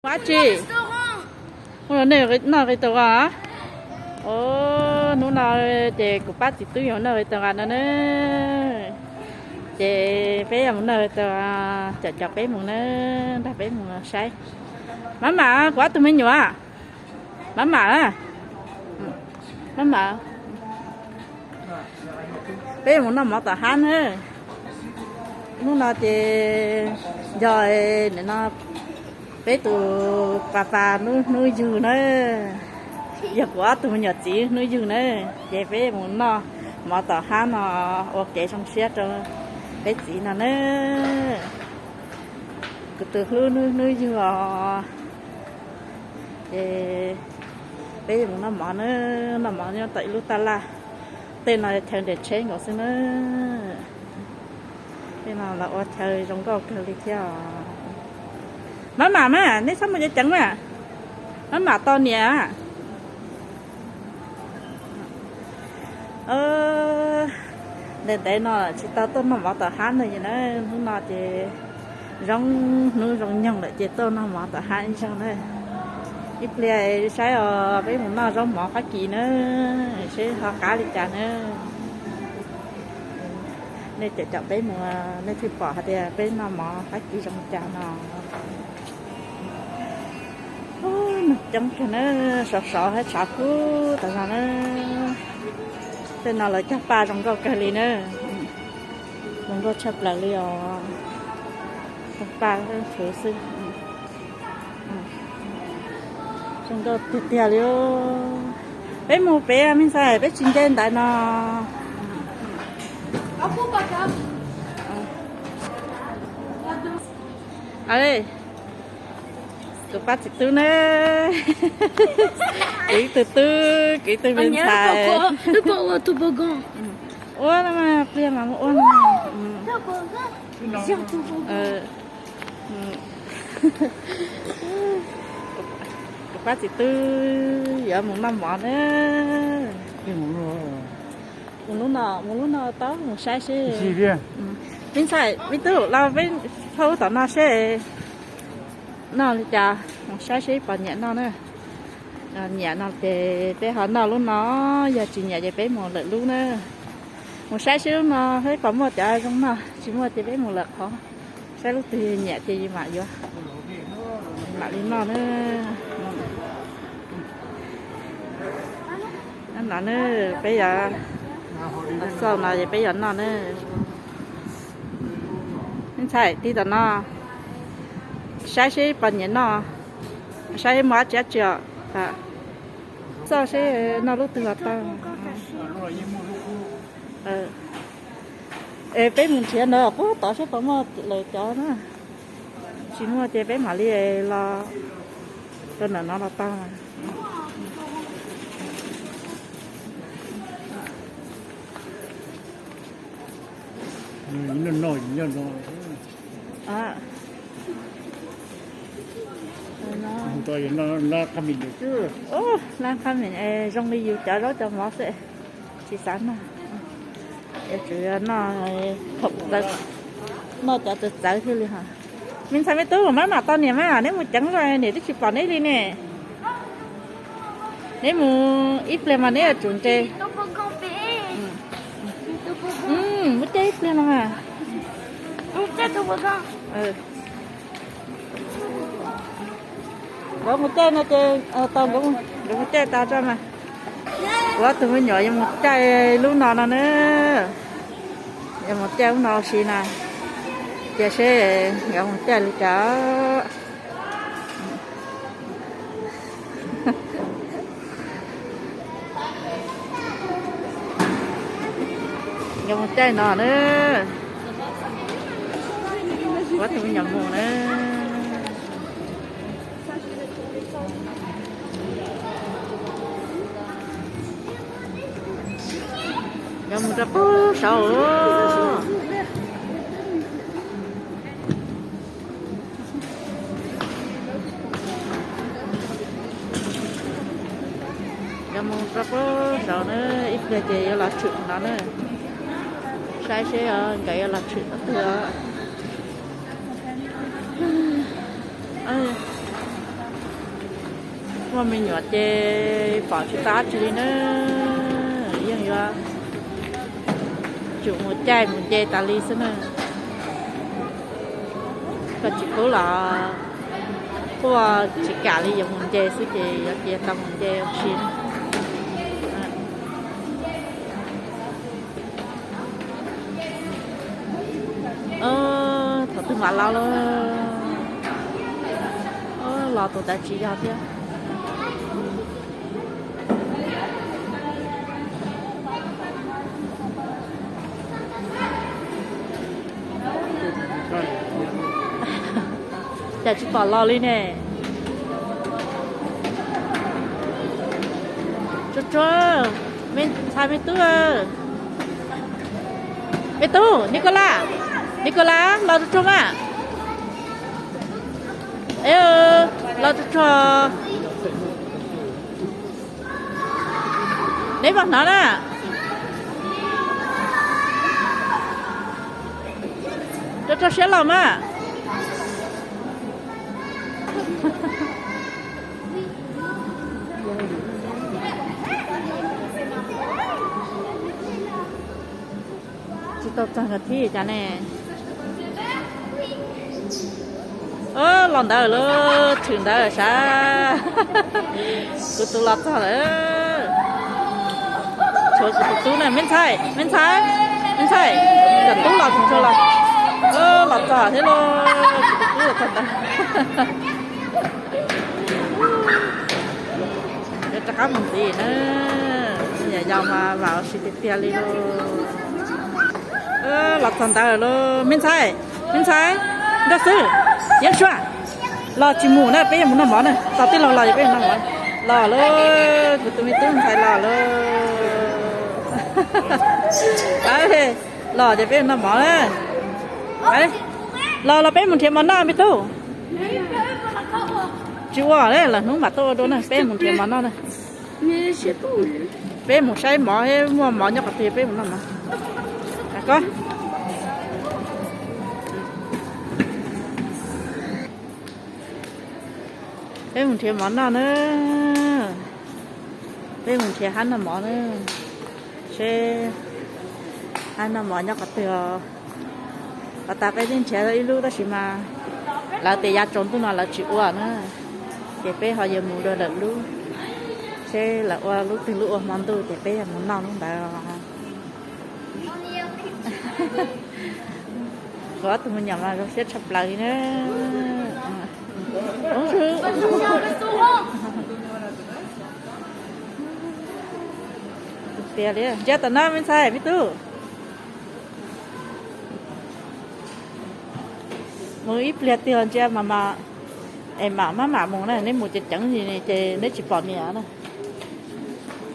Dab tsi? Hnub no nej noj qe taug nqa? Hnub no ces kuv pab txiv tub yuav noj qe taug nqa no na. Ces peb yuav mus noj qe taug nqa, cov cov peb mus na, nrog peb mus saib. Mab mam, kuv ob tug me nyuam. Mab mam, mab mam, peb mus noj mov tom hab na. Hnub no ces yog nim no peb tus pas pas hnub hnub yug na, yog kuv ob tug me nyuam txiv hnub yug na, ces peb mus noj mov tom hab no ua kev zoo siab rau peb txiv no na. Kuv tus hlub hnub hnub yug os. Ces peb mus noj mov na, noj mov nyob tom ib lub taj laj. Tej no chaw nres tsheb nkaus xwb na. Tej no los ua chaw zoo nkauj kawg li thiab os. Mab mam, nej txhob mus ceev ceev mas. Mab mam tos niam. Ntev ntev no tsis tau tuaj noj mov tom hab no na, hnub no ces zoo hnub zoo nyoog lawm ces tuaj noj mov tom hab ib zaug na. Ib pliag saib os, peb mus noj zaub mov Fab Kis na, seb ho qab li cas na. Nej cov caum peb mus, nej thiaj pom hais tias peb noj mov Fab Kis zoo li cas no. Neeg coob kawg na, sov sov hab tshav kub tas zog na. Tej no lawv cog paj zoo nkauj kawg li na. Zoo nkauj tshaj plaws li os. Cog paj txhuv xwb. Zoo nkauj tiag tiag li. Peb mus pem me ntxhais, peb tsis nce ntawd no. Kuv pab txiv tub na. Kuv ib tug tub, kuv ib tug me ntxhais. Ua no mas pliag mas mus ua no. Kuv pab txiv tub yuav mus noj mov na. Mus lub no, mus lub no tau mus saib seb. Me ntxhais, me tub, los peb phauj tom no seb noj li cas, mus saib seb pom nyiam noj na. Nyiam no ces peb ho noj lub no, yog tsis nyiam ces peb mus lwm lub na. Mus saib seb lub no seb pom muaj cov zoo noj, tsis muaj ces peb mus lwm qhov. Saib lub twg nyiam ces mam yuav, mam li noj na. No na, peb yuav, xauj no es peb yuav noj na. Me ntxhais, tig tom no, saib seb pom nyiam noj, saib seb muaj dab tsi dab tsi os. Xauj seb noj lub twg los tau. Es peb mus nrhiav ntawd qub tod seb puas muaj lawv cov na. Tsis muaj ces peb mam li los rau ntawm no los tau. Zoo li yus cov zaub cov mov xwb, tsis xav noj. Yuav tsum noj, noj cov txawv txawv thiaj li hos. Me ntxhais me tub, maj mam tos niam mas, neb mus ceev zoo niam twb tsis pom neb li ne. Neb mus ib pliag mas neb yuav tsum nres. Mus caij ib pliag no mas. Nkawd mus caij no ces tau, nkawd mus caij tas tso mas. Kuv ob tug me nyuam yuav mus caij lub no no na. Yuav mus caij lub no si na. Cia seb nkawd mus caij li cas. Nkawd mus caij no na. Kuv ob tug me nyuam mus na. Nkawd mus rau pem saud. Nkawd mus rau pem saud na, ib pliag ces yuav los tshwm no na. Saib seb nkawd yuav los tshwm qhov twg os. Muaj me nyuam ces pom tsis tau dab tsi li na, yeej yuav tsum mus caij mus nce tas li xwb na. Koj tsis pub los quaj tsis kam li, yuav mus nce xwb ces yuav cia tau mus nce ua si na. Thaum twg mam los lawm? Los tus ntawd tsis yog thiab. Cas tsis pom los li ne? Tsuag tsuag, me ntxhais me tub, me tub Nicolas, Nicolas los tsuag tsuag mas. Los tsuag tsuag. Neb puas hnov na? Rau rau siab los mas. Tsis tau txog nkaus thiab cas ne. Los ntawd lawm, tshwm ntawd sav. Kuv tus los txog lawm. Tshuav kuv tus tub na, me ntxhais, me ntxhais, me ntxhais. Cov tub los tsis tshua los. Los txog thiab lauj, kuv tus tub los txog ntawd. Yuav rov qab mus ntxiv na. Yam yau mas vam ua si tiag tiag li lauj. Los txog ntawd lawm, me ntxhais, me ntxhais, nrog xwb, yeeb suab. Los tsis mus na, peb yuav mus noj mov na, tos tij laug los yog peb yuav noj mov. Los lawm, kuv tus me tub ntxhais los lawm. Los ces peb yuav noj mov na. Los los peb mus nrhiav mov noj me tub. Tsis ua, lwm hnub mam tuaj ua dua na, peb mus nrhiav mov noj na. Peb mus saib mov, muaj mov nyob qhov twg peb mus noj mov. Peb mus nrhiav mov noj na. Peb mus nrhiav hab noj mov na. Seb hab noj mov nyob qhov twg os. Los tas peb twb nrhiav ib lub tab sis mas lawv tias yav tsaus ntuj no lawv tsis ua na. Ces peb ho yuav mus dua lwm lub, seb lawv ua lub twg lub ua hmo ntuj ces peb yuav mus noj lub ntawd. Kuv ob tug me nyuam mas zoo siab tshaj plaws li na. Tiag li, ntsia tom no me ntxhais me tub. Mus ib pliag twg ntsia mas mas, es mam maj mam mus na, neb mus ceev ceev ces neb tsis pom niam na.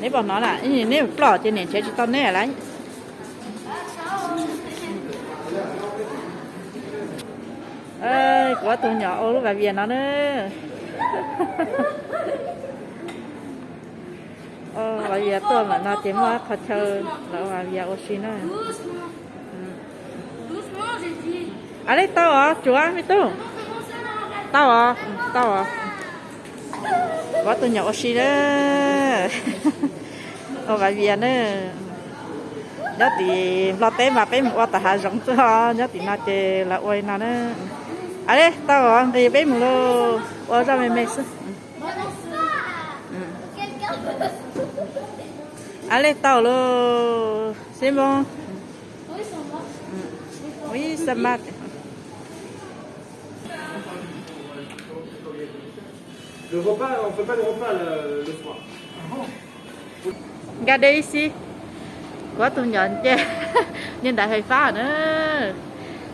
Neb pom no na, neb ploj ces niam nrhiav tsis tau neb lawm. Kuv ob tug nyuam ua lub vas vias no na. Ua vas vias tuaj mam no ces muaj qhov chaw los ua vas vias ua si na. A le tau os, tsuav me tub. Tau os, tau os. Kuv ob tug nyuam ua si na. Ua vas vias na. Nyob tim Nplog teb mas peb mus ua tom hav zoov xwb os, nyob tim no ces lawv ua li no na. A le tau os, nqis peb mus lauj, ua zoj me me xwb. A le tau lauj, Simon. Ui, xa mas. Le repas, on fait pas le repas le, le soir. Nkag dej ib xib. Kuv ob tug nyuam nce, nce ntawv fais fab na.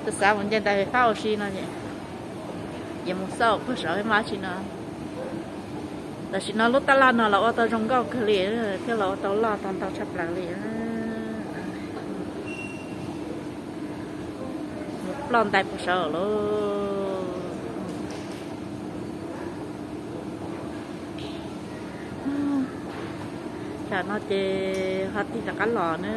Tus xav mus nce ntawv fais fab ua si no es, yuav mus xauj puag saud mas tsis no. Tam sim no lub tab laj no los ua tau zoo nkauj kawg li, thiab los ua tau loj tau ntau tshaj plaws li. Mus ploj ntais puag saud lauj. Tsam no ces ho tig rov qab los na.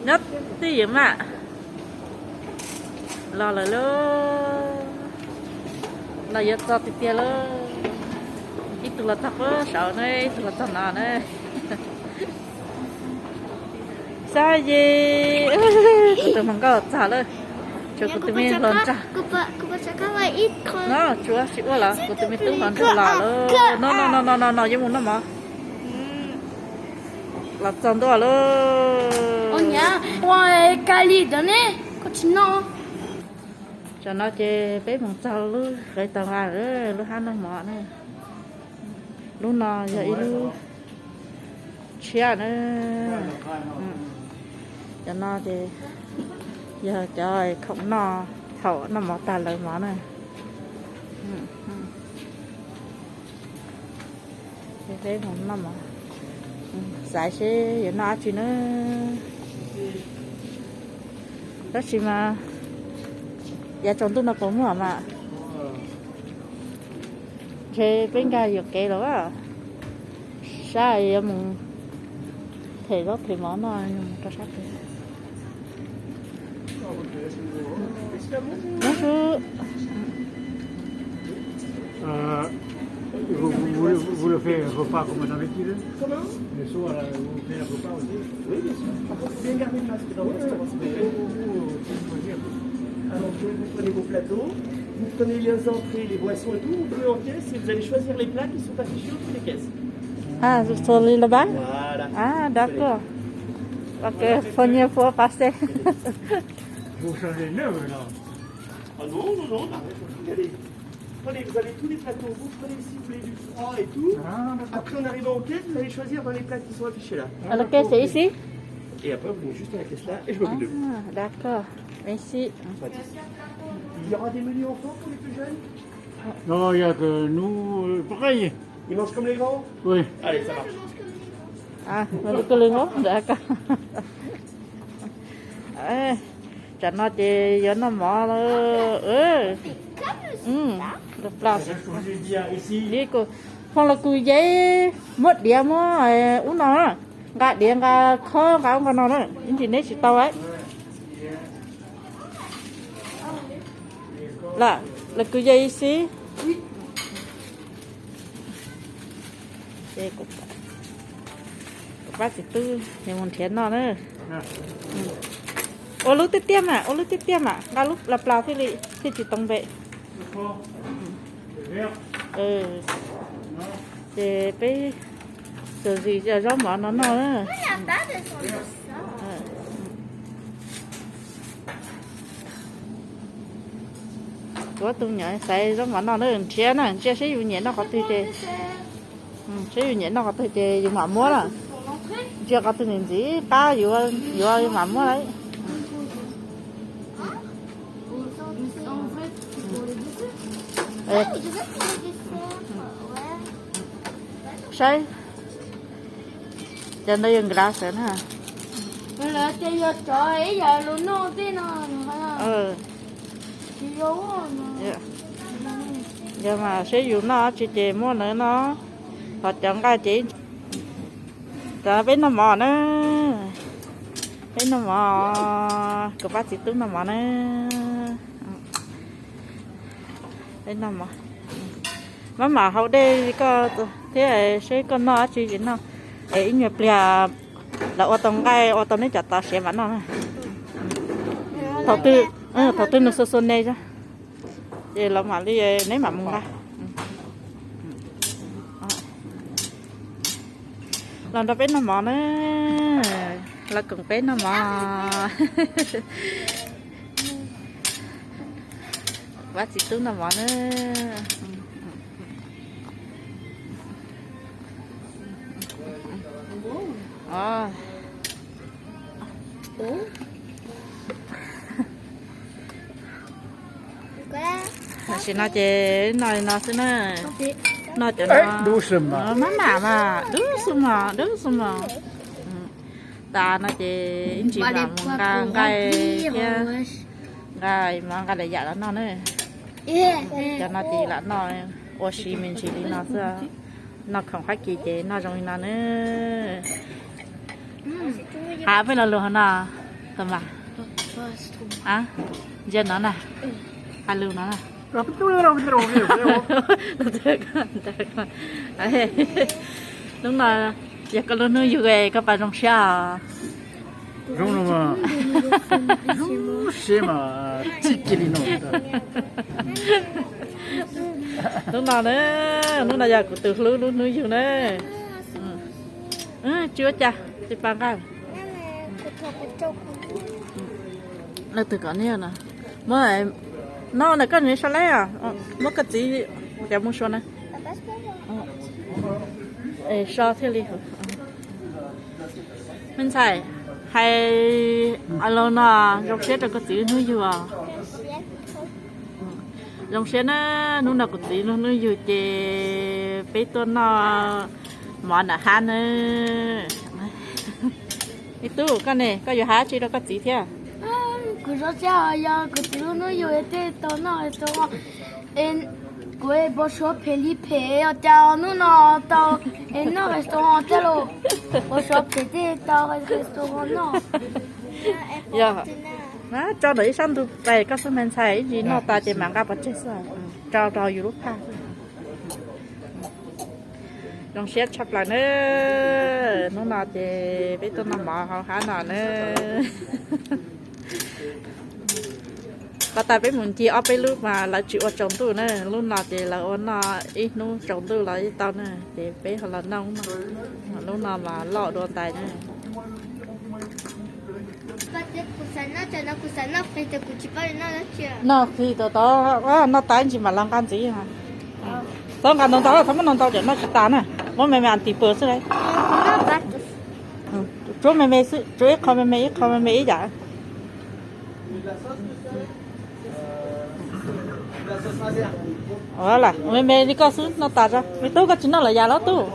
Nyob twj ywm mas. Los lawm lauj, los yuav txog tiag tiag lauj. Ib tug los txog pem saud na, ib tug los txog no na. Xab ye, kuv tus hluas nkauj txog lawm, tshuav kuv tus me hluas nraug. No tsuav tsis ua los kuv tus me tub hluas nraug los lawm. No no no no no, yuav mus noj mov. Los txog ntua lauj. Ua kali dov ne, koj tsis noj. Tam no ces peb mus txog lub qhov tau ha, lub hab noj mov na. Lub no yog ib lub tshiab na. Cov no ces yog cov khoom noj thaum noj mov tag lawv mov na. Peb mus noj mov, xav seb yuav noj dab tsi na. Tab sis mas yav tsaus ntuj no puas muaj mas. Ntshe peb nkag yuam kev lawm, sab yuav mus them zaub them mov noj rau sab pem. Vous, vous, vous, vous le faites repas comme d'habitude ? Comment ? Le soir, là, vous faites un repas aussi ? Oui, bien sûr. Par contre, faut bien garder le masque dans le restaurant, s'il vous plaît. Alors, vous prenez vos plateaux, vous prenez les entrées, les boissons et tout, vous prenez en caisse et vous allez choisir les plats qui sont affichés au-dessus des caisses. Ah, sur le bas ? Voilà. Ah, d'accord. Ok, première fois passer. Vous changez de neuf, là. Ah non, non, non, bah, regardez. Prenez, vous avez tous les plateaux, vous prenez si vous voulez du froid et tout. Ah, d'accord. Après, en arrivant aux caisses, vous allez choisir dans les plats qui sont affichés là. Alors, la caisse est ici ? Et après, vous venez juste à la caisse là et je m'occupe de vous. Ah, d'accord. Merci. Pas de souci. Il y aura des menus enfants pour les plus jeunes ? Non, il y a que nous, euh, pareil. Ils mangent comme les grands ? Oui. Allez, ça marche. Ah, comme les grands, d'accord. Tam no ces yuav noj mov lawm. Li kuv, phoo los kuv yeej muab diav muab ub no, nqa diav nqa khob nqa ub nqa no na, ib ntsis neb tsis tau lawm. Los, los kuv yeej xwb. Kuv pab txiv tub nws mus nrhiav noj na. Ua lub tiaj tiaj mas, ua lub tiaj tiaj mas, nqa lub plas plas thiaj li, thiaj tsis too npe. Ces peb xav zis zaub mov no noj na. Kuv tus nyuam xaiv zaub mov noj na, nrhiav na, ntsia seb yus nyiam noj qhov twg ces, seb yus nyiam noj qhov twg ces yus mam muab na. Ntsia qhov twg ntxim qab yuav, yuav mam muab lawm. Saib, cov ntawd yog nkras xwb na. Lawv tias yog tsov ib yam lus noj tej no. Yog mas seb yus noj tsi ces muab ntawd no, ho cov nqaij ces. Tam peb noj mov na, peb noj mov, kuv pab txiv tub noj mov na. Peb noj mov, maj mam haus dej koj thiab seb koj noj dab tsi ces noj, es ib nyuag pliag lawv ua tau nqaij ua tau neb cov tov siav mam noj na. Thaum twg, thaum twg nws xuas xuas ne, ces los mam li neb mam mus nqa. Los nrog peb noj mov na, los koom peb noj mov. Pab txiv tub noj mov na. Tam sim no ces noj li no xwb na. Noj cov no, maj mam mas dub xu mos dub xu mos. Tas no ces ib ntsis mam mus nqa nqaij thiab, nqa mov nqa lawm yam los noj na. Cov no ces lam noj ua si me ntsis li no xwb. Noj khoom Fab Kis ces noj zoo li no na. Hab peb lo lus hov no, tau mas. Ntsia no na, hais lus no na. Hnub no yog koj lub hnub yug koj puas zoo siab os? Zoo no, zoo siab mas txij kiag li no. Hnub no na, hnub no yog kuv tus hlub lub hnub yug na. Tsis ua cas, tsis pab nqa. Leej twg kom niaj no, muab no na koj nws so leb os, muab koj txiv cov mus so na. So thiaj li. Me ntxhais, hais los no zoo siab rau koj txiv hnub yug os. Zoo siab na, hnub no kuv txiv hnub yug ces peb tuaj noj mov nram hav na. Me tub, koj ne, koj yuav hais tsi rau koj txiv thiab? Kuv zoo siab yog kuv txiv lub hnub yug thiaj tau noj restaurant. Kuv pos suav phem li phem os, cas hnub no tau noj restaurant thiab los? Pos suav phem thiaj tau restaurant noj. Yog, tso ntawm ib sab ntug pais koj xwb me ntxhais, ib ntsis noj tas ces mam nqa pov tseg xwb. Tso rau yus lub phaj. Zoo siab tshaj plaws na, hnub no ces peb tuaj noj mov hauv hav no na. Qhov tas peb mus ncig ob peb lub mas lawv tsis ua tsaus ntuj na, lub no ces lawv ua noj ib hnub tsaus ntuj los yeej tau na, ces peb ho los noj lub no mas loj dua ntais na. Noj fri tau tod, noj tas ntsis mam los nqa ntxiv. Txhob nqa ntau ntau, txhob muab ntau ntau cov noj tsis tas na, muab me me tis pw xwb lauj. Tsuab me me xwb, tsuab ib qho me me, ib qho me me ib yam. Ua me me li koj xwb noj tas tso. Me tub, koj tsis noj lawm yam los tub?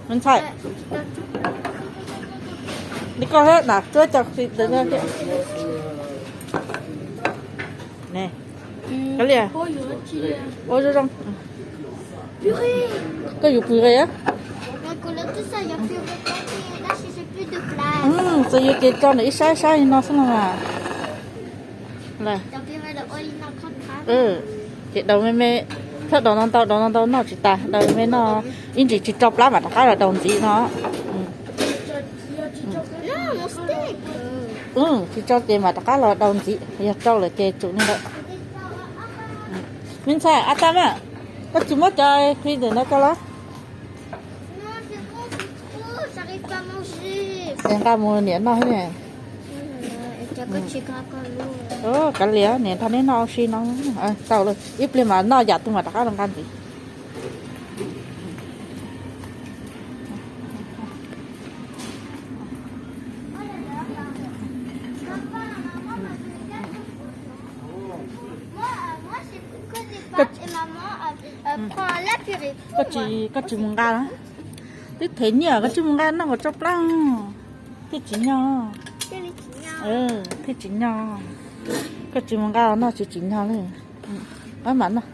Me ntxhais, li koj thiab na, tsuab cov fri ntawd thiab. Koj li, ua zoo zoo. Koj yuav pw qe? Txawm yuav ces tso nws ib sab ib sab li no xwb no mas. Ces daus me me, txhob daus ntau ntau, daus ntau ntau noj tsis tas, daus me me noj ib ntsis tsis tso plab mam rov qab los daus ntxiv no. Tsis tso ces mam rov qab los daus ntxiv, yog tso lawm ces tsum li ntawd. Me ntxhais, a ta mas, koj tsis muab cov fri ntawm no rau los? Ces nqa mus niam noj thiab. Kav liam, niam nrog neb noj ua si no. Tau lawm, ib pliag mas noj yam twg mam rov qab los nqa ntxiv. Koj tsis, koj tsis mus nqa, twb them nyiaj koj tsis mus nqa noj kom tsau plab. Thiaj tsis nyog. Thiaj tsis nyog. Koj tsis mus nqa noj tsis tsis nyog li. Mam noj.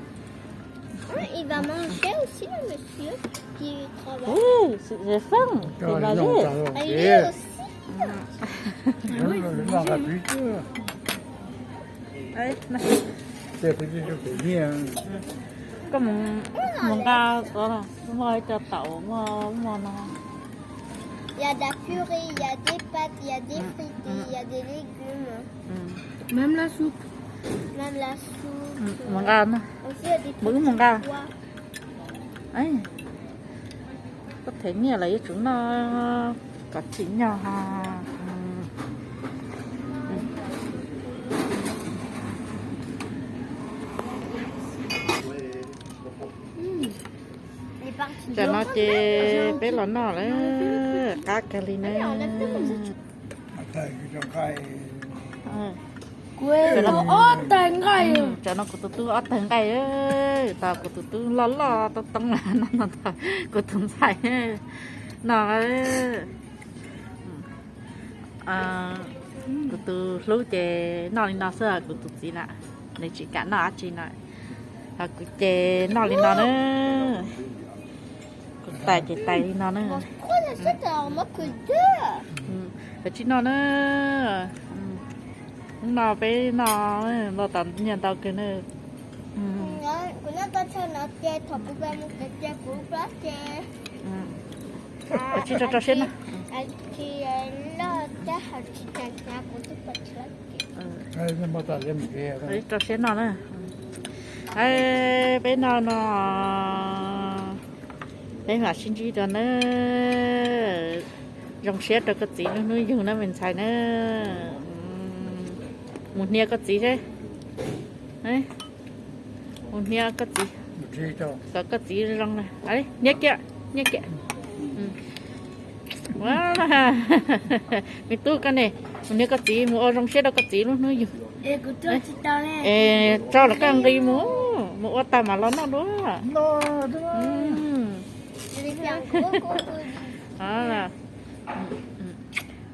Koj mus nqa, muaj cov taum, muaj, muaj no. Il y a de la purée, il y a des pâtes, il y a des frites et il y a des légumes. Même la soupe. Même la soupe. Mus nqa na. Aussi, il y a des petits pois. Koj them nyiaj los yuav tsum noj kom tsim nyog. Tam no ces peb los noj lawm, qab kawg li ne. Tam no kuv tus tub ob tawg nqaij, tas kuv tus tub loj loj too too no, kuv tus ntxhais no. Kuv tus hlub ces noj li no xwb, kuv tus txiv na, nws tsis kam noj dab tsi no. Ho kuv ces noj li no na. Kuv tais ces tais li no na. Kuv tsis noj na. Hnub no peb noj los tom nyiaj ntau kawg na. Kuv noj tau chaw no ces thaum kuv pem mus kev ces kuv plob ces tsis tso siab no. Tsis loj cab hauv tsis tag kuv twb pom tsis loj ces tso siab no na. Peb no no, peb mam sib ntsib dua na. Zoo siab rau koj txiv lub hnub yug na me ntxhais na. Mus hnia koj txiv seb. Mus hnia koj txiv, kom koj txiv zoo na. Hnia kiag, hnia kiag. Ua, me tub koj ne, mus hnia koj txiv, mus ua zoo siab rau koj txiv lub hnub yug. Es tso los koj nqis mus, mus ua tag mam los noj dua.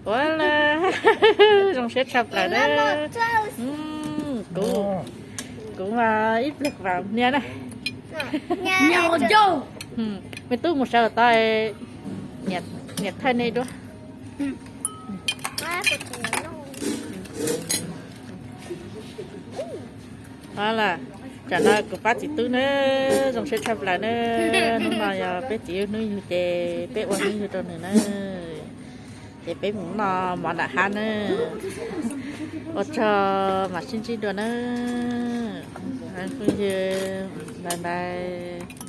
Ua, zoo siab tshaj plaws na. Kuv, kuv mas ib pliag vam hnia na. Me tub mus sawv tau, niam thaij nej dua. Ua, tsam no kuv pab txiv tub na, zoo siab tshaj plaws na. Hnub no yog peb txiv hnub yug ces peb ua hnub yug rau nws na. Ces peb mus noj mov nram hav na. Ua tsaug, mam sib ntsib dua na. Phooj ywg, bye bye.